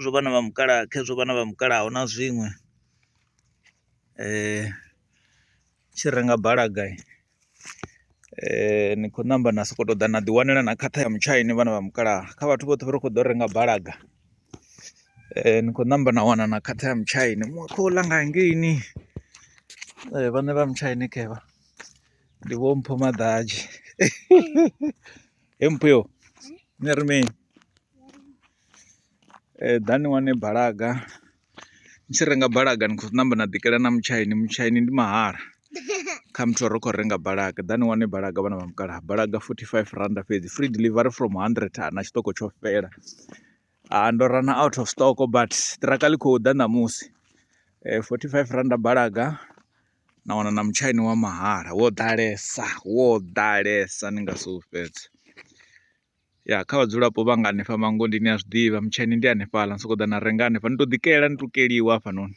Khezwo vhana vha mukalaha khezwo vhana vha mukalaha ahuna zwiṅwe tshi renga balaga ni khou ṋamba na sokou tou ḓa na ḓi wanela na khatha ya mutshaini vhana vha mukalaha, kha vhathu vhoṱhe vha ri kho ḓo renga balaga ni khou ṋamba na wana na khatha ya mutshaini muṅwe khouḽa nga hangeini vhaṋe vha mutshaini khevha ndi vho Mpho Maḓadzhe he Mpho ni ri mini ḓa ni wane balaga ni tshi renga balaga ni khou ṋamba na ḓikela na mutshaini mutshaini ndi mahala kha muthu a re kho renga balaga ḓa ni wane balaga vhana vha mukalaha balaga fothi faifi rannda fhedzi free delivery from hundred na tshiṱoko tsho fhela. Ndo rana out of stock but ṱiraka ḽi khou ḓa ṋamusi fothi faifi rannda balaga na wana na mutshaini wa mahala wo ḓalesa wo ḓalesa ni nga si u fhedze. Ya kha vhadzulapo vhanga hanefha Mangondi ni a zwiḓivha mutshaini ndi hanefhaḽa ni soko ḓa na renga hanefha ni to ḓi kela ni to keliwa hafhanoni.